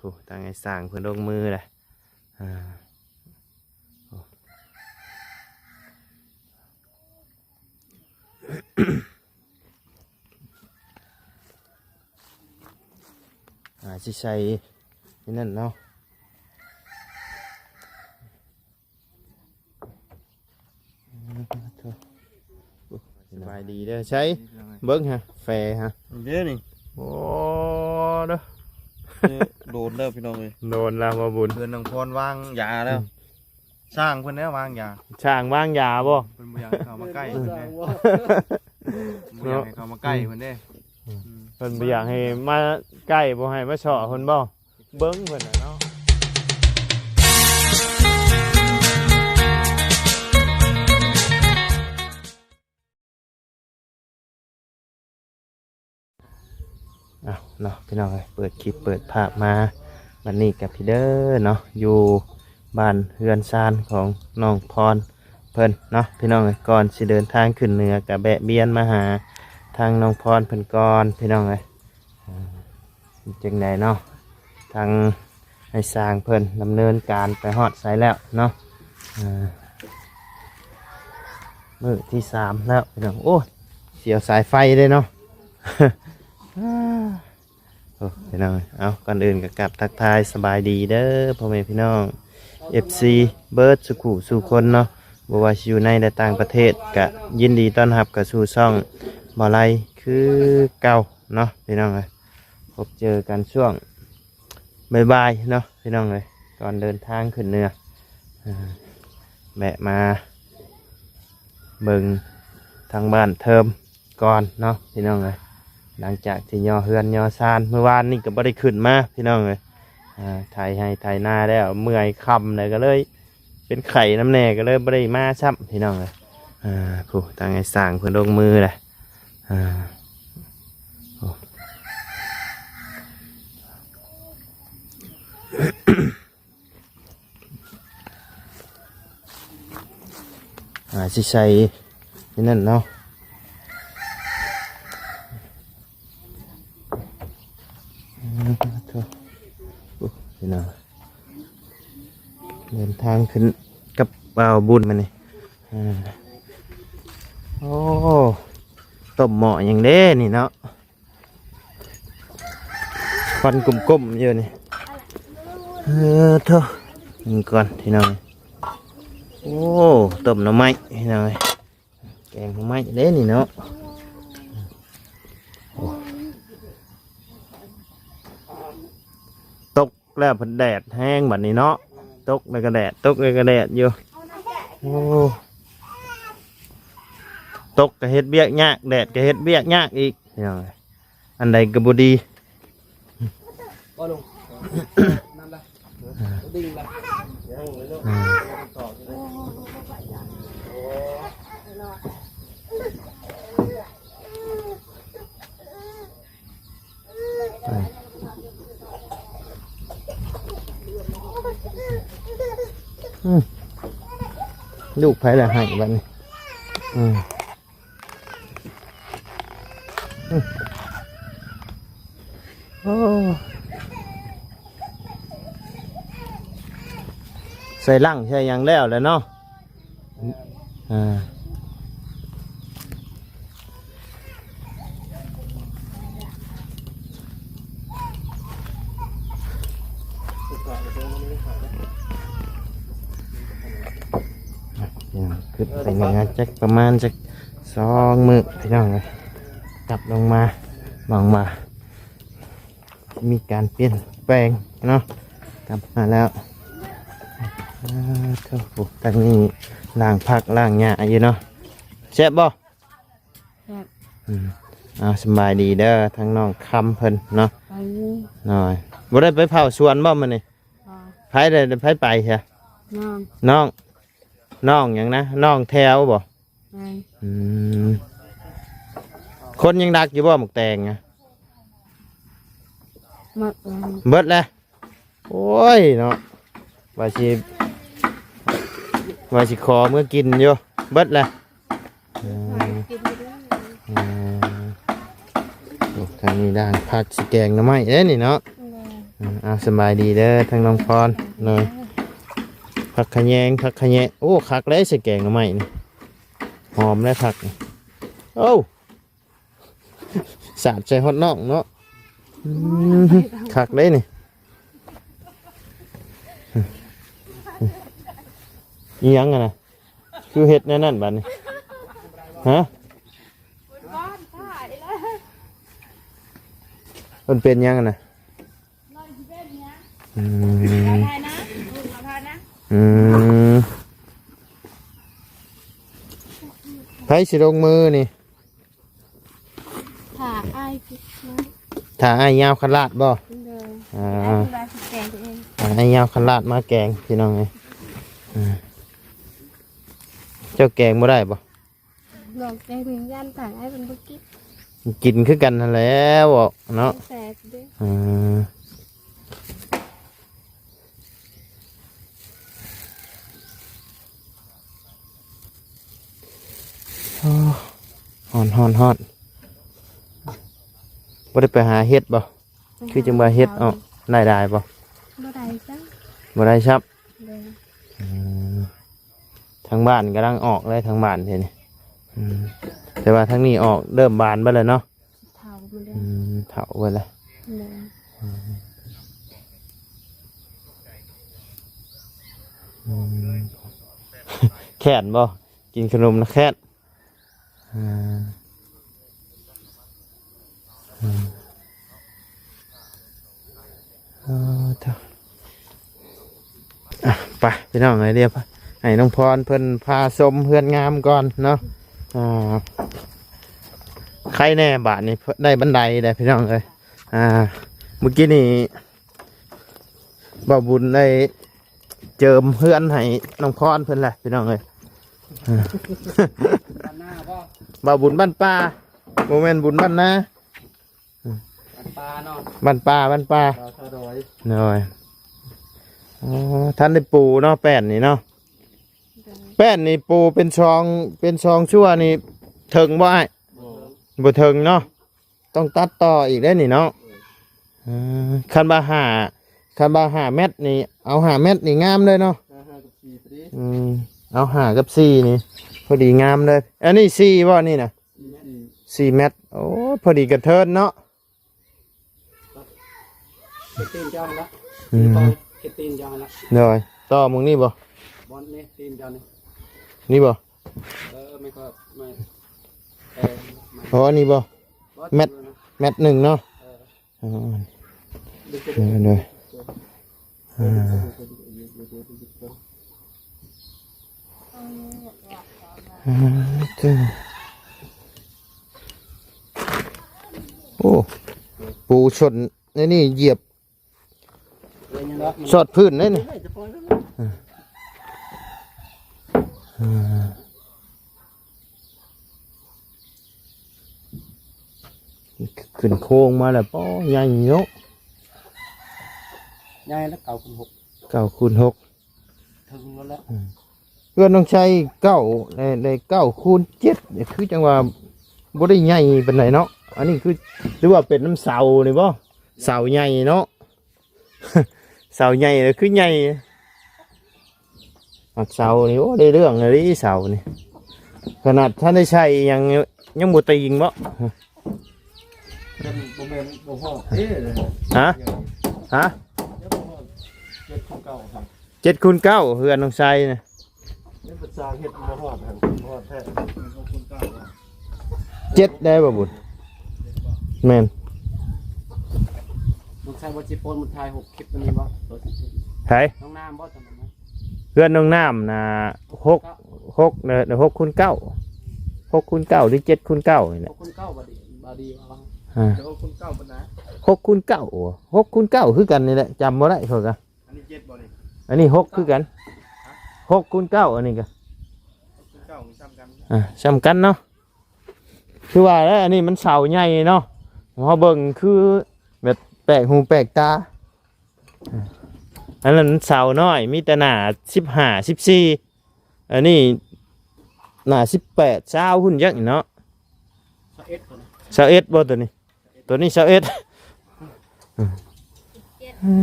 ໂອ້ ທາງໄອ້ຊ່າງເພິ່ນລົງມືແລ້ວ ອ່າ ໂອ້ ອ່າ ຊິໃສ່ໃນນັ້ນເນາະ. ສະບາຍດີເດີ ໃສ ເບິ່ງຫາ ແຟຫາ ເດ້ນີ້ ໂອ້ ເດີ ໂດນແລ້ວພີ່ນ້ອງເອີຍ ໂດນແລ້ວບໍ່ບຸນ ເຮືອນນາງພອນວາງຢາແລ້ວ ອືມ ຊ່າງເພິ່ນແລ້ວວາງຢາ ຊ່າງວາງຢາບໍ່ ເພິ່ນບໍ່ຢາກໃຫ້ເຂົ້າມາໃກ້ເພິ່ນເດ້ ບໍ່ຢາກໃຫ້ເຂົ້າມາໃກ້ເພິ່ນເດ້ ອືມ ເພິ່ນບໍ່ຢາກໃຫ້ມາໃກ້ ບໍ່ໃຫ້ມາເຊາະເພິ່ນບໍ່? ເບິ່ງເພິ່ນນະເນາະ ອ້າວເນາະ ພີ່ນ້ອງເອີຍ ເປີດຄລິບເປີດພາບມາ ບັດນີ້ກະພີ້ເດີເນາະ ຢູ່ບ້ານເຮືອນຊານຂອງນ້ອງພອນເພິ່ນເນາະ ພີ່ນ້ອງເອີຍ ກ່ອນຊິເດີນທາງຂຶ້ນເໜືອກະແວະວຽນມາຫາທາງນ້ອງພອນເພິ່ນກ່ອນ ພີ່ນ້ອງເອີຍ. ອ່າ ເປັນຈັ່ງໃດເນາະ ທາງນາຍຊ່າງເພິ່ນດຳເນີນການໄປຮອດໃສແລ້ວເນາະ ອ່າ ມື້ທີສາມແລ້ວພີ່ນ້ອງ ໂອ້ຍ ສຽວສາຍໄຟເດ້ເນາະ ໂອ້ ພີ່ນ້ອງ ເອົາ ກ່ອນອື່ນກໍກາບທັກທາຍສະບາຍດີເດີພໍ່ແມ່ພີ່ນ້ອງ ເອັຟຊີ ເບິດສູ່ຄູ່ສູ່ຄົນເນາະ ບໍ່ວ່າຊິຢູ່ໃນ ແລະ ຕ່າງປະເທດ ກະຍິນດີຕ້ອນຮັບເຂົ້າສູ່ຊ່ອງບ່າວໄລຄືເກົ່າເນາະ ພີ່ນ້ອງເອີຍ ພົບເຈີກັນຊ່ວງບ່າຍໆເນາະ ພີ່ນ້ອງເອີຍ ກ່ອນເດີນທາງຂຶ້ນເໜືອ ອ່າ ແວະມາເບິ່ງທາງບ້ານເທີມ ກ່ອນເນາະ ພີ່ນ້ອງເອີຍ ຫຼັງຈາກທີ່ຍໍເຮືອນຍໍຊານ ມື້ວານນີ້ກໍບໍ່ໄດ້ຂຶ້ນມາ ພີ່ນ້ອງເອີຍ ອ່າ ໄຖໄຮ່ໄຖນາແລ້ວ ເມື່ອຍຄ່ຳແລ້ວ ກໍເລີຍເປັນໄຂ້ນຳແດ່ ກໍເລີຍບໍ່ໄດ້ມາຊ້ຳ ພີ່ນ້ອງເອີຍ ອ່າ ຜູ້ ທາງໄອ້ຊ່າງເພິ່ນລົງມືແລ້ວ ອ່າ ໂອ້ ອ່າ ຊິໃສ່ໃນນັ້ນເນາະ ອືມ ໂອ້ ພີ່ນ້ອງ ເດີນທາງຂຶ້ນກັບບ່າວບຸນມານີ້ ອ່າ ໂອ້ ຕົ້ມໝໍ້ຫຍັງເດ້ນີ້ເນາະ ຄວັນກຸ້ມໆຢູ່ນີ້ ເອີ ໂທ້ ນີ້ກ່ອນພີ່ນ້ອງ ໂອ້ ຕົ້ມໜໍ່ໄມ້ພີ່ນ້ອງ ແກງໜໍ່ໄມ້ເດ້ນີ້ເນາະ ໂອ້ ຕົກ ແລ້ວພັດແດດແຮງບັດນີ້ເນາະ ຕົກແລ້ວກໍແດດ ຕົກແລ້ວກໍແດດຢູ່ ໂອ້ ຕົກກໍເຮັດວຽກຍາກ ແດດກໍເຮັດວຽກຍາກອີກ ພີ່ນ້ອງເອີຍ ອັນໃດກໍບໍ່ດີ ບໍ່ລົງ ນັ້ນລະ ດຶງລະ ອືມ ໄປ ອືມ ລູກໃຜລະໃຫ້ບັດນີ້ ອືມ ອືມ ໂອ້ ໃສ່ຫຼັງໃສ່ຫຍັງແລ້ວແຫຼະເນາະ ອ່າ ຂຶ້ນໄປເໜືອຈັກປະມານຈັກສອງມື້ພີ່ນ້ອງເອີຍ ກັບລົງມາ ຫວັງວ່າ ມີການປ່ຽນແປງເນາະ ກັບມາແລ້ວ ອ່າ ໂອ້ ທາງນີ້ລ້າງຜັກລ້າງຫຍ້າຢູ່ເນາະ ແຊບບໍ່? ແຊບ ອືມ ເອົາ ສະບາຍດີເດີ ທາງນ້ອງຄຳເພິ່ນເນາະ ໄປ ນ້ອຍ ບໍ່ໄດ້ໄປເຜົາສວນບໍ່ມື້ນີ້? ບໍ່ ໃຜໄດ້ ໃຜໄປຊະ? ນ້ອງ ນ້ອງ ນ້ອງຫຍັງນະ? ນ້ອງແຖວບໍ່? ແມ່ນ ອືມ ຄົນຍັງດັກຢູ່ບໍ່ໝາກແຕງນະ? ໝົດແລ້ວ ເບິດແລ້ວ ໂອ້ຍເນາະ ວ່າຊິ ວ່າຊິຂໍເມືອກິນຢູ່ ເບິດແລ້ວ ອືມ ອືມ ໂອ້ ທາງນີ້ດ້າງ ຜັກຊິແກງໜໍ່ໄມ້ເດ້ນີ້ເນາະ ແມ່ນ ອ່າ ສະບາຍດີເດີ ທັງນ້ອງພອນ ໂດຍ ຜັກຂະແຍງ ຜັກຂະແຍງ ໂອ້ ຄັກເລີຍ ໃສ່ແກງໜໍ່ໄມ້ນີ້ ຫອມເລີຍຜັກນີ້ ໂອ້ ສາດໃສ່ຮອດນ້ອງເນາະ ອືມ ຄັກເລີຍນີ້ ອີ່ຫຍັງຫັ້ນນະ ຄືເຮັດແນວນັ້ນບາດນີ້ ຮະ ເພິ່ນເປັນຫຍັງຫັ້ນນະ ອືມ ອືມ ໃຜຊິລົງມືນີ້ ຖ້າອ້າຍ ຖ້າອ້າຍຍາວຄັນລາດບໍ່ ໂດຍ ອ່າ ອ້າຍຍາວຄັນລາດມາແກງ ພີ່ນ້ອງເອີຍ ອ່າ ເຈົ້າແກງບໍ່ໄດ້ບໍ່ ລອງແກງ ຢ້ານທາງອ້າຍເພິ່ນບໍ່ກິນ ກິນຄືກັນຫັ້ນແຫຼະເນາະ ແຊບເດ້ ອ່າ ໂອ້ ຮ້ອນ ຮ້ອນ ຮ້ອນ ບໍ່ໄດ້ໄປຫາເຫັດບໍ່ ຄືຈັ່ງວ່າເຫັດອອກ ໄດ້ຫຼາຍບໍ່ ບໍ່ໄດ້ຊ້ຳ ບໍ່ໄດ້ຊ້ຳ ໂດຍ ອືມ ທາງບ້ານກຳລັງອອກເລີຍ ທາງບ້ານເດນີ້ ອືມ ແຕ່ວ່າທາງນີ້ອອກເລີ່ມບານເບິດແລ້ວເນາະ ເຖົ້າໝົດແລ້ວ ອືມ ເຖົ້າເບິດແລ້ວ ໂດຍ ອືມ ອືມ ແຄ້ນບໍ່ ກິນຂະໜົມນະແຄ້ນ ອ່າ ອືມ ເອີ ເຈົ້າ ອ່ະ ໄປ ພີ່ນ້ອງເອີຍ ດຽວໃຫ້ນ້ອງພອນເພິ່ນພາຊົມເຮືອນງາມກ່ອນເນາະ ອ່າ ໄຄແດ່ບາດນີ້ ໄດ້ບັນໄດແລ້ວ ພີ່ນ້ອງເອີຍ ອ່າ ມື້ກີ້ນີ້ ບ່າວບຸນໄດ້ເຈີມເຮືອນໃຫ້ນ້ອງພອນເພິ່ນແຫຼະ ພີ່ນ້ອງເອີຍ ບ້ານນາບໍ່ ບ່າວບຸນບ້ານປ່າ ບໍ່ແມ່ນບຸນບ້ານນາ ບ້ານປ່າເນາະ ບ້ານປ່າ ບ້ານປ່າ ໂດຍ ໂດຍ ອໍ ທັນໄດ້ປູເນາະ ແປ້ນນີ້ເນາະ ໂດຍ ແປ້ນນີ້ປູເປັນຊ່ອງ ເປັນຊ່ອງຊົ່ວນີ້ເຖິງບໍ່ອ້າຍ ບໍ່ ບໍ່ເຖິງເນາະ ຕ້ອງຕັດຕໍ່ອີກເດ້ນີ້ເນາະ ເອີ ຄັນວ່າຫ້າ ຄັນວ່າຫ້າແມັດນີ້ ເອົາຫ້າແມັດນີ້ງາມເລີຍເນາະ ຫ້າກັບສີ່ພໍດີ ອືມ ເອົາຫ້າກັບສີ່ນີ້ ພໍດີງາມເລີຍ ອັນນີ້ສີ່ບໍ່ນີ້ນະ ສີ່ ສີ່ແມັດ ໂອ້ ພໍດີກະເທີນເນາະ ເຮັດຕີນເຈົ້າຫັ້ນລະ ອືມ ເຮັດຕີນເຈົ້າຫັ້ນລະ ໂດຍ ຕໍ່ໝ່ອງນີ້ບໍ່ ບ່ອນນີ້ຕີນເຈົ້ານີ້ ນີ້ບໍ່ ເອີ ແມ່ນກໍ ແມ່ນ ເອີ ອໍ ອັນນີ້ບໍ່ ແມັດ ແມັດໜຶ່ງເນາະ ເອີ ເອີ ໂດຍ ໂດຍ ອ່າ ອ່າ ເຈົ້າ ໂອ້ ປູຊົນ ໃນນີ້ຢຽບ ສອດພື້ນເດ້ນີ້ ອ່າ ຂຶ້ນໂຄງມາແລ້ວ ປໍ ໃຫຍ່ເນາະ ໃຫຍ່ລະ ເກົ້າຄູນຫົກ ເກົ້າຄູນຫົກ ເຖິງແລ້ວແຫຼະ ອືມ ເຮືອນນ້ອງໄຊເກົ້າ ໄດ້ ໄດ້ເກົ້າຄູນເຈັດ ຄືຈັ່ງວ່າບໍ່ໄດ້ໃຫຍ່ປານໃດເນາະ ອັນນີ້ຄື ຫຼືວ່າເປັນນຳເສົານີ້ບໍ່ ເສົາໃຫຍ່ເນາະ ເສົາໃຫຍ່ ຄືໃຫຍ່ ມັກເສົານີ້ ໂອ້ ໄດ້ເລື່ອງເລີຍເສົານີ້ ຂະໜາດທັນໄດ້ໃສ່ຫຍັງ ຍັງບໍ່ຕີງບໍ່ ບໍ່ແມ່ນ ບໍ່ຮອດເດ້ ຮະ ຮະ ຍັງບໍ່ຮອດ ເຈັດຄູນເກົ້າ ເຈັດຄູນເກົ້າ ເຮືອນນ້ອງໄຊນະ ເຮັດປະຊາເຮັດບໍ່ຮອດຫັ້ນ ບໍ່ຮອດແທ້ ເຈັດໄດ້ບໍ່ບຸນ ແມ່ນ ນ້ອງໄຊບໍ່ຊິໂພສ ມັນຖ່າຍຫົກຄລິບ ຕົວນີ້ບໍ່ ໃຜ ນ້ອງນ້ຳບໍ່ ເຮືອນນ້ອງນ້ຳນະ ຫົກ ຫົກ ຫົກຄູນເກົ້າ ຫົກຄູນເກົ້າ ຫຼື ເຈັດຄູນເກົ້ານີ້ແຫຼະ ຫົກຄູນເກົ້າ ບໍ່ດີ ບໍ່ດີ ອ່າ ຫົກຄູນເກົ້າ ບໍ່ນະ ຫົກຄູນເກົ້າ ຫົກຄູນເກົ້າຄືກັນນີ້ແຫຼະ ຈຳບໍ່ໄດ້ຂ້ອຍກະ ອັນນີ້ເຈັດບໍ່ນີ້ ອັນນີ້ຫົກຄືກັນ ຫົກຄູນເກົ້າ ອັນນີ້ກະ ຫົກຄູນເກົ້າ ມັນສ່ຳກັນ ອ່າ ສ່ຳກັນເນາະ ຄືວ່າແຫຼະ ອັນນີ້ມັນເສົາໃຫຍ່ເນາະ ເຮົາເບິ່ງຄືແບບແປກຫູແປກຕາ ອັນນັ້ນເສົານ້ອຍ ມີແຕ່ໜ້າສິບຫ້າ ສິບສີ່ ອັນນີ້ໜ້າສິບແປດ ຊາວພຸ້ນຈັກເນາະ ຊາວເອັດ ຕົວນີ້ ຊາວເອັດບໍ່ຕົວນີ້ ຕົວນີ້ຊາວເອັດ ອືມ ສິບເຈັດ ອ້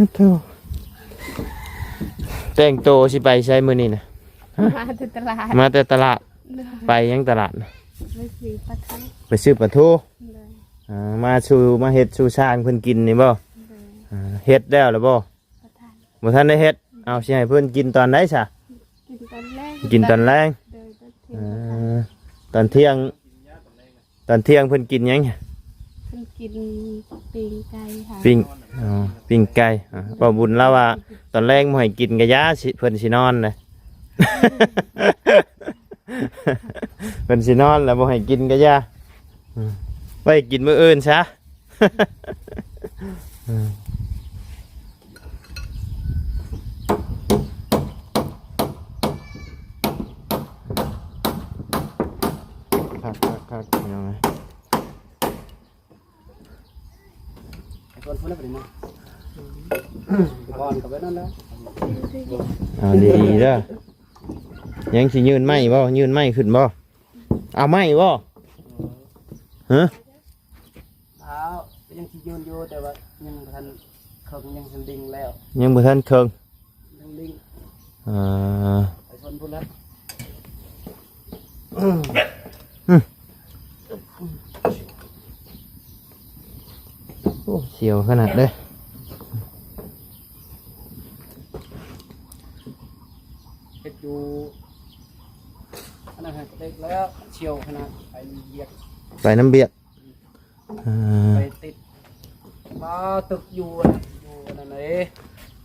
າໂທ້ ແຕ່ງໂຕຊິໄປໃສມື້ນີ້ນະ? ມາແຕ່ຕະຫຼາດ ມາແຕ່ຕະຫຼາດ. ໂດຍ. ໄປຫຍັງຕະຫຼາດນະ? ໄປຊື້ປາທູ ໄປຊື້ປາທູ. ໂດຍ. ອ່າ ມາສູ່ ມາເຮັດສູ່ຊ່າງເພິ່ນກິນນີ້ບໍ່? ໂດຍ. ອ່າ ເຮັດແລ້ວລະບໍ່? ບໍ່ທັນ ບໍ່ທັນໄດ້ເຮັດ. ເອົາ ຊິໃຫ້ເພິ່ນກິນຕອນໃດຊະ? ກິນຕອນແລງ ກິນຕອນແລງ. ໂດຍ. ຕອນທ່ຽງ ເອີ ຕອນທ່ຽງ ຕອນທ່ຽງເພິ່ນກິນຫຍັງ? ເພິ່ນກິນປີ້ງໄກ່ ປີ້ງ ອໍ ປີ້ງໄກ່. ອ່າ ບໍ່ບຸນລາວວ່າຕອນແລງບໍ່ໃຫ້ກິນກະຢ່າ ຊິ ເພິ່ນຊິນອນນະ ເພິ່ນຊິນອນແລ້ວບໍ່ໃຫ້ກິນກະຢ່າ ອືມ ໄວ້ກິນມື້ອື່ນຊະ. ຄັກໆໆ ພີ່ນ້ອງເອີຍ. ກ່ອນກໍແບບນັ້ນແຫຼະ ເອົາດີໆເດີ. ຍັງຊິຍື່ນໄມ້ບໍ່? ຍື່ນໄມ້ຂຶ້ນບໍ່? ເອົາໄມ້ບໍ່? ຮະ? ເອົາ ຍັງຊິຍື່ນຢູ່ ແຕ່ວ່າຍັງບໍ່ທັນເຄິ່ງ ຍັງບໍ່ທັນດິງແລ້ວ ຍັງບໍ່ທັນເຄິ່ງ ຍັງດິງ. ອ່າ ໄປຊົນພຸ້ນແລ້ວ. ອືມ ໂອ້ ສຽວຂະໜາດເດ້. ເຮັດຢູ່ ອັນນັ້ນໃຫ້ເດັກແລ້ວ ສຽວຂະໜາດ ໄປນຳວຽກ ໄປນຳວຽກ. ອ່າ ໄປຕິດ ມາຕຶກຢູ່ອັນນັ້ນ ຢູ່ອັນນັ້ນເດ້.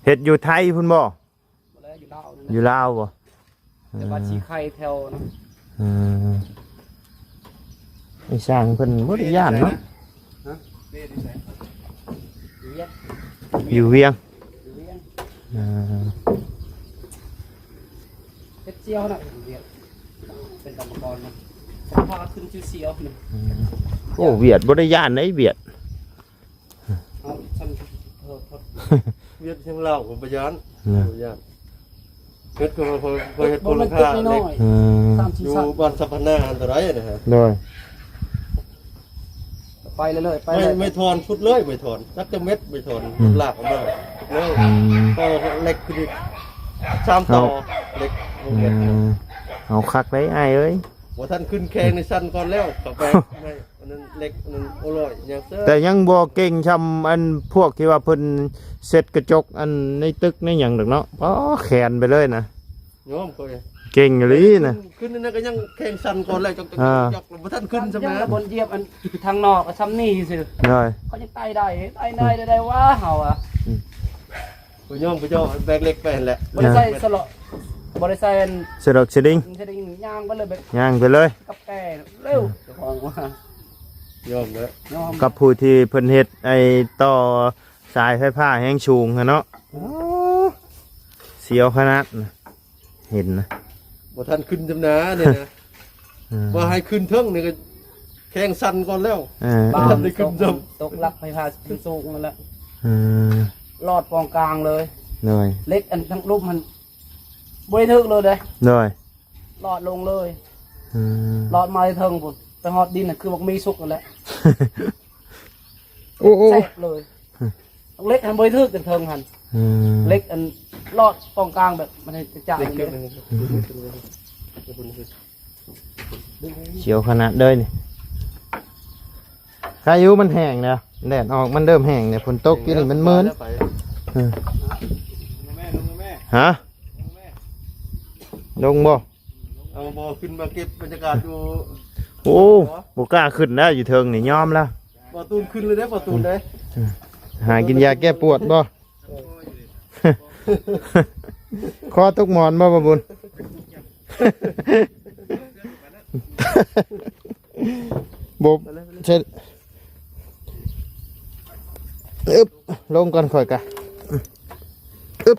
ເຮັດຢູ່ໄທພຸ້ນບໍ່? ບໍ່ແລ້ວ ຢູ່ລາວນີ້ແຫຼະ ຢູ່ລາວບໍ່? ແຕ່ວ່າ ເອີ ຊິໄຄແຖວນັ້ນ. ເອີ ໄອ້ຊ່າງເພິ່ນບໍ່ໄດ້ຢ້ານເນາະ. ຮະ? ວຽງ ຢູ່ວຽງ ຢູ່ວຽງ. ເອີ ເຮັດສຽວນະ ວຽງ ເປັນກຳມະກອນນະ ພາຂຶ້ນຊື່ສຽວນະ. ອືມ ໂອ້ ວຽດບໍ່ໄດ້ຢ້ານເດ້ ວຽດ. ເອົາຊັ້ນ ເອີ ເຮັດທາງລາວກໍບໍ່ຢ້ານ ນະ ບໍ່ຢ້ານ. ເຮັດກໍເພື່ອ ເພື່ອເຮັດໂຄງຫຼັງຄາເຫຼັກ ອືມ ຢູ່ບ້ານສະພະນາອັນຕະໄລນະ. ໂດຍ. ໄປເລື້ອຍໆ ໄປເລື້ອຍ ໄມ້ທ່ອນຊຸດເລີຍ ໄມ້ທ່ອນ ຈັກຈະເມັດໄມ້ທ່ອນ ອືມ ລາກອອກມາເລີຍ. ອືມ ຕໍ່ເຫຼັກຂຶ້ນອີກສາມຕໍ່ ເອົາ ເຫຼັກ ອືມ ເອົາຄັກໄດ໋ອ້າຍເອີຍ. ບໍ່ທັນຂຶ້ນແຂ່ງໃນຊັ້ນກ່ອນແລ້ວ ເຂົ້າໄປ ໄມ້ ອັນນັ້ນເຫຼັກ ອັນນັ້ນໂອຮ້ອຍຫຍັງເຊີ. ແຕ່ຍັງບໍ່ເກັ່ງຊ່ຳອັນພວກທີ່ວ່າເພິ່ນເຊັດກະຈົກອັນໃນຕຶກໃນຫຍັງດອກເນາະ. ອໍ ແຂນໄປເລີຍນະ. ຍອມຂ້ອຍ ເກັ່ງອີ່ຫຼີນະ. ຂຶ້ນ ຂຶ້ນນັ້ນກໍຍັງແຂ່ງສັ່ນກ່ອນແລ້ວ ຈັກ ອ່າ ຈັກ ບໍ່ທັນຂຶ້ນຊ່ຳນະ. ບ່ອນຢຽບອັນທາງນອກກໍຊ່ຳນີ້ຊື່. ໂດຍ. ເຂົາຍັງໄຕ່ໄດ້ ໄຕ່ໄດ້ ໄດ້ວ່າເຮົາອະ. ອືມ ບໍ່ຍອມ ບໍ່ຍອມ ແບກເຫຼັກໄປຫັ້ນແຫຼະ. ບໍ່ໄດ້ໃສ່ສະຫຼອກ ບໍ່ໄດ້ໃສ່ອັນສະຫຼອກສະດິງ ສະດິງ ຍ່າງໄປເລີຍ ແບບຍ່າງໄປເລີຍ ກັບແກ່ເລັວ. ເຈົ້າຂອງວ່າ ຍອມແລ້ວ ຍອມ ກັບຜູ້ທີ່ເພິ່ນເຮັດໄອ້ຕໍ່ສາຍໄຟຟ້າແຮງສູງຫັ້ນເນາະ. ໂອ້ ສຽວຂະໜາດນະ ເຫັນນະ ບໍ່ທັນຂຶ້ນຊ່ຳນານີ້ນະ. ອືມ ວ່າໃຫ້ຂຶ້ນເທິງນີ້ກໍແຂ່ງສັ່ນກ່ອນແລ້ວ. ເອີ ບໍ່ທັນໄດ້ຂຶ້ນຊ້ຳ ຕົກຫຼັກໄຟຟ້າສູງນັ້ນແຫຼະ. ອືມ ລອດປອງກາງເລີຍ. ໂດຍ. ເຫຼັກອັນທັງລຸ່ມຫັ້ນບໍ່ໄດ້ຖືກເລີຍເດ້. ໂດຍ. ລອດລົງເລີຍ. ອືມ ລອດມາເທິງພຸ້ນ ໄປຮອດດິນນະ ຄືບັກໝີ່ສຸກນັ້ນແຫຼະ. ໂອ້ ໂອ້ ແຊບເລີຍ. ເຫຼັກຫັ້ນບໍ່ໄດ້ຖືກເທິງຫັ້ນ. ອືມ ເຫຼັກອັນລອດປອງກາງແບບມັນຈະຈາກ. ສຽວຂະໜາດເລີຍນີ້. ໃຄຢູ່ມັນແຫ້ງແລ້ວ ແດດອອກມັນເລີ່ມແຫ້ງແລ້ວ ຝົນຕົກຢູ່ນີ້ມັນເມີນ. ເອີ ຮະ ລົງບໍ່? ເອົາບໍ່ຂຶ້ນມາເກັບບັນຍາກາດຢູ່. ໂອ້ ບໍ່ກ້າຂຶ້ນແລ້ວ ຢູ່ເທິງນີ້ຍອມແລ້ວ. ບໍ່ຕູນຂຶ້ນເລີຍເດ້ ບໍ່ຕູນເດ້. ຫາກິນຢາແກ້ປວດບໍ່? ເອີ ຄໍຕົກໝອນບໍ່ ບໍ່ບຸນ? ບໍ່ ເຊັດ ອຶບ ລົງກ່ອນຂ້ອຍກະ ອຶບ.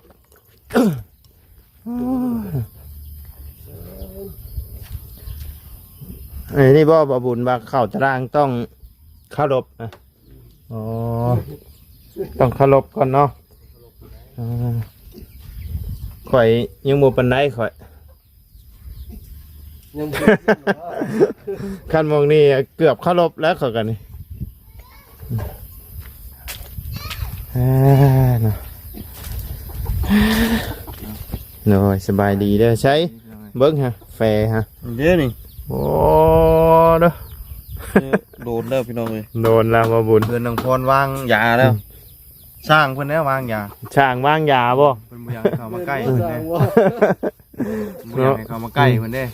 ອັນນີ້ບໍ່ ບໍ່ບຸນວ່າເຂົ້າຕະລາງຕ້ອງເຄົາລົບນະ. ອໍ ຕ້ອງເຄົາລົບກ່ອນເນາະ. ອ່າ ຂ້ອຍຍັງບໍ່ປານໃດຂ້ອຍ. ຍັງບໍ່ ຄັນໝ່ອງນີ້ເກືອບເຄົາລົບແລ້ວຂ້ອຍກະນີ້. ອ່າເນາະ ໂດຍ ສະບາຍດີເດີ ໃສ ເບິ່ງຫາ ແຟຫາ ເດ້ນີ້ ໂອ້ ເດີ ໂດນແລ້ວພີ່ນ້ອງເອີຍ ໂດນແລ້ວບໍ່ບຸນ ເຮືອນນາງພອນວາງຢາແລ້ວ ອືມ ຊ່າງເພິ່ນແລ້ວວາງຢາ ຊ່າງວາງຢາບໍ່ ເພິ່ນບໍ່ຢາກໃຫ້ເຂົ້າມາໃກ້ເພິ່ນເດ້ ບໍ່ຢາກໃຫ້ເຂົ້າມາໃກ້ເພິ່ນເດ້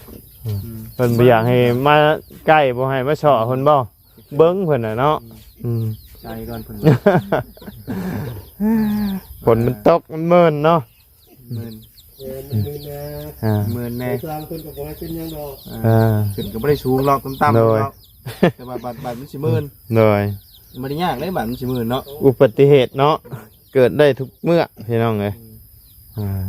ອືມ ເພິ່ນບໍ່ຢາກໃຫ້ມາໃກ້ ບໍ່ໃຫ້ມາເຊາະເພິ່ນບໍ່ ເບິ່ງເພິ່ນນະເນາະ ອືມ ໃສ່ກ່ອນເພິ່ນ ຝົນມັນຕົກມັນເມີນເນາະ ເມີນ ເອີ ມັນມີນະ ອ່າ ເມີນແດ່ ຊ່າງເພິ່ນກໍບໍ່ໃຫ້ເປັນຫຍັງດອກ ອ່າ ເອີ ຂຶ້ນກໍບໍ່ໄດ້ສູງຫຼອກ ຕ່ຳໆ ໂດຍ ດອກ ແຕ່ວ່າບາດ ບາດມັນຊິເມີນ ໂດຍ ບໍ່ໄດ້ຍາກເດ້ ບາດມັນຊິເມີນເນາະ ອຸບັດຕິເຫດເນາະ ເກີດໄດ້ທຸກເມື່ອພີ່ນ້ອງເອີຍ ອືມ ອ່າ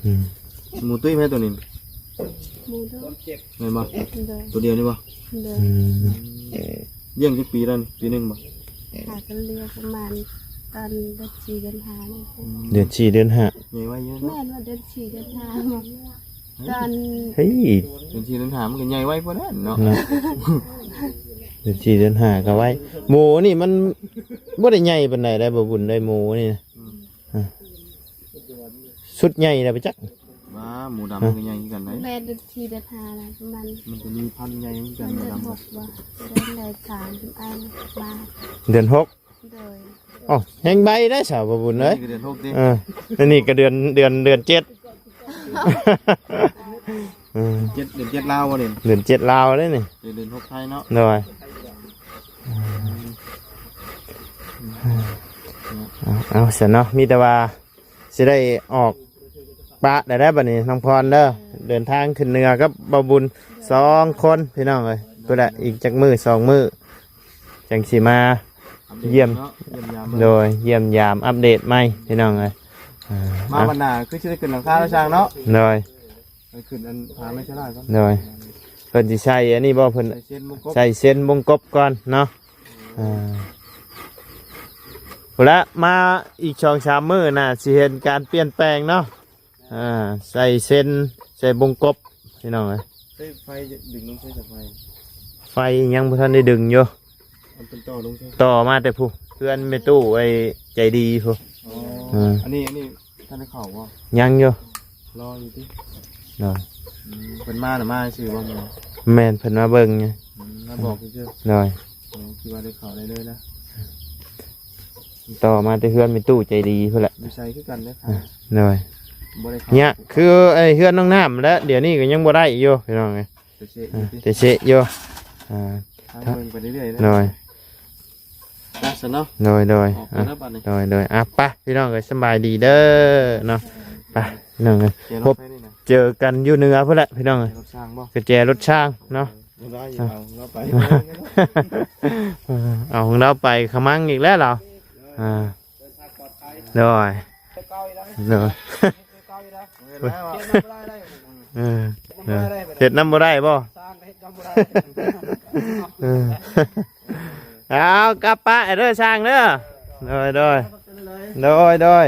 ອືມ ໝູຕຸ້ຍແມ່ໂຕນີ້ ໝູຕຸ້ຍ ແມ່ນບໍ່ ໂດຍ ໂຕດຽວນີ້ບໍ່ ໂດຍ ອືມ ລ້ຽງຈັກປີແລ້ວ ປີໜຶ່ງບໍ່ ຫາກັນລ້ຽງປະມານຕອນເດືອນສີ່ເດືອນຫ້ານີ້ ອືມ ເດືອນສີ່ເດືອນຫ້າ ໃຫຍ່ໄວຢູ່ເນາະ ແມ່ນວ່າເດືອນສີ່ເດືອນຫ້າບໍ່ ຕອນ ເຮີ້ຍ ເດືອນສີ່ເດືອນຫ້າມັນກໍໃຫຍ່ໄວພໍແລ້ວເນາະ ເນາະ ເດືອນສີ່ເດືອນຫ້າກໍໄວ ໝູນີ້ມັນບໍ່ໄດ້ໃຫຍ່ປານໃດໄດ໋ ບໍ່ບຸນໄດ໋ ໝູນີ້ນະ ອືມ ອ່າ ຊຸດໃຫຍ່ແລ້ວໄປຈັກ ວ້າ ໝູດຳມັນກໍໃຫຍ່ຄືກັນໄດ໋ ແມ່ນເດືອນສີ່ເດືອນຫ້ານະ ມັນ ມັນກໍມີພັນໃຫຍ່ຄືກັນ ມັນເດືອນຫົກບໍ່ ເດືອນໃດສາມເປັນອັນມາ ເດືອນຫົກ ໂດຍ ອໍ ແຮງໄວໄດ໋ສາວບໍ່ບຸນເອີຍ ອັນນີ້ກໍເດືອນຫົກຕິ ເອີ ອັນນີ້ກໍເດືອນ ເດືອນ ເດືອນເຈັດ ເອີ ເຈັດ ເດືອນເຈັດລາວບໍ່ນີ້ ເດືອນເຈັດລາວເດ້ນີ້ ເດືອນຫົກໄທເນາະ ໂດຍ ເອົາ ເອົາຊັ້ນເນາະ ມີແຕ່ວ່າ ຊິໄດ້ອອກປະໄດ້ແລ້ວບັດນີ້ ນ້ອງພອນເດີ ເດີນທາງຂຶ້ນເໜືອກັບບ່າວບຸນສອງຄົນພີ່ນ້ອງເອີຍ ພຸ້ນແຫຼະ ອີກຈັກມື້ສອງມື້ ຈັ່ງຊິມາຢ້ຽມ ເອີ ຢ້ຽມຢາມ ໂດຍ ຢ້ຽມຢາມອັບເດດໃໝ່ພີ່ນ້ອງເອີຍ ອ່າ ມາບັດໜ້າຄືຊິໄດ້ຂຶ້ນຫຼັງຄາແລ້ວຊ່າງເນາະ ໂດຍ ໄປຂຶ້ນອັນຜາໄມ້ຊະລາກ່ອນ ໂດຍ ເພິ່ນຊິໃສ່ອັນນີ້ບໍ່ ເພິ່ນໃສ່ເຊັນວົງກົບ ໃສ່ເຊັນວົງກົບກ່ອນເນາະ ອ່າ ພຸ້ນລະ ມາອີກສອງສາມມື້ໜ້າຊິເຫັນການປ່ຽນແປງເນາະ ອ່າ ໃສ່ເຊັນ ໃສ່ວົງກົບ ພີ່ນ້ອງເອີຍ ເອີ ໄຟດຶງລົງໃສ່ສາຍໄຟ ໄຟຍັງບໍ່ທັນໄດ້ດຶງຢູ່ ມັນເປັນຕໍ່ລົງໃສ່ ຕໍ່ມາແຕ່ຜູ້ ເຮືອນແມ່ຕູ້ໄອ້ໃຈດີຜູ້ ອໍ ເອີ ອັນນີ້ ອັນນີ້ ທັນໄດ້ເຂົ້າບໍ່ ຍັງຢູ່ ລໍຢູ່ຕິ ໂດຍ ອືມ ເພິ່ນມານະ ມາຊື່ບໍ່ ແມ່ນ ເພິ່ນມາເບິ່ງຢູ່ ອືມ ມາບອກຊື່ໆ ໂດຍ ອໍ ຄິດວ່າໄດ້ເຂົ້າໄດ້ເລີຍນະ ຕໍ່ມາແຕ່ເຮືອນແມ່ຕູ້ໃຈດີພຸ້ນແຫຼະ ຢູ່ໃສຄືກັນເດ້ ໂດຍ ບໍ່ໄດ້ເຂົ້າ ຍະ ຄືໄອ້ເຮືອນນ້ອງນ້ຳແຫຼະ ດຽວນີ້ກໍຍັງບໍ່ໄດ້ຢູ່ ພີ່ນ້ອງເອີຍ ແຕ່ເຊະຢູ່ຕິ ແຕ່ເຊະຢູ່ ອ່າ ທາງເບິ່ງໄປເລື້ອຍໆ ໂດຍ ໄປຊະເນາະ ໂດຍ ໂດຍ ອອກໄປແລ້ວບັດນີ້ ໂດຍ ໂດຍ ອ່ະ ໄປ ພີ່ນ້ອງເອີຍ ສະບາຍດີເດີເນາະ ໄປ ພີ່ນ້ອງເອີຍ ແຈລົດ ພົບ ໄປນີ້ນະ ເຈີກັນຢູ່ເໜືອພຸ້ນແຫຼະ ພີ່ນ້ອງເອີຍ ແຈລົດຊ່າງ ແຈລົດຊ່າງເນາະ ເອີ ເອົາຂອງລາວໄປ ເອີ ເອົາຂອງລາວໄປຂະມັງອີກແລ້ວລາວ ອ່າ ໂດຍ ໂດຍ ເອີ ເຮັດນຳບໍ່ໄດ້ບໍ່ ເອີ ເອົາກັບປະເດີຊ່າງເດີ ໂດຍ ໂດຍ ໂດຍ ໂດຍ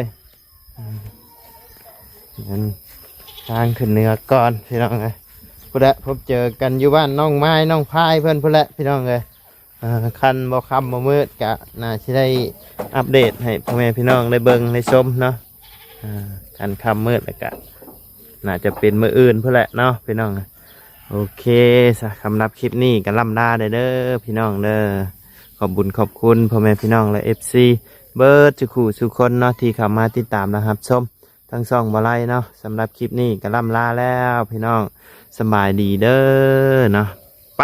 ທາງຂຶ້ນເໜືອກ່ອນ ພີ່ນ້ອງເອີຍ ພຸ້ນແຫຼະ ພົບເຈີກັນຢູ່ບ້ານນ້ອງໄມ້ນ້ອງພາຍເພິ່ນພຸ້ນແຫຼະ ພີ່ນ້ອງເອີຍ ອ່າ ຄັນບໍ່ຄ່ຳບໍ່ມືດກະໜ້າຊິໄດ້ອັບເດດໃຫ້ພໍ່ແມ່ພີ່ນ້ອງໄດ້ເບິ່ງໄດ້ຊົມເນາະ ອ່າ ຄັນຄ່ຳມືດແລ້ວກະໜ້າຈະເປັນມື້ອື່ນພຸ້ນແຫຼະເນາະ ພີ່ນ້ອງ ໂອເຄຊະ ສຳລັບຄລິບນີ້ກໍລ່ຳລາໄດ້ເດີພີ່ນ້ອງເດີ ຂອບບຸນຂອບຄຸນພໍ່ແມ່ພີ່ນ້ອງ ແລະ ເອັຟຊີ ເບິດສູ່ຄູ່ສູ່ຄົນເນາະ ທີ່ເຂົ້າມາຕິດຕາມ ແລະ ຮັບຊົມທາງຊ່ອງບໍ່ໄລເນາະ ສຳລັບຄລິບນີ້ກໍລ່ຳລາແລ້ວພີ່ນ້ອງ ສະບາຍດີເດີເນາະ ໄປ.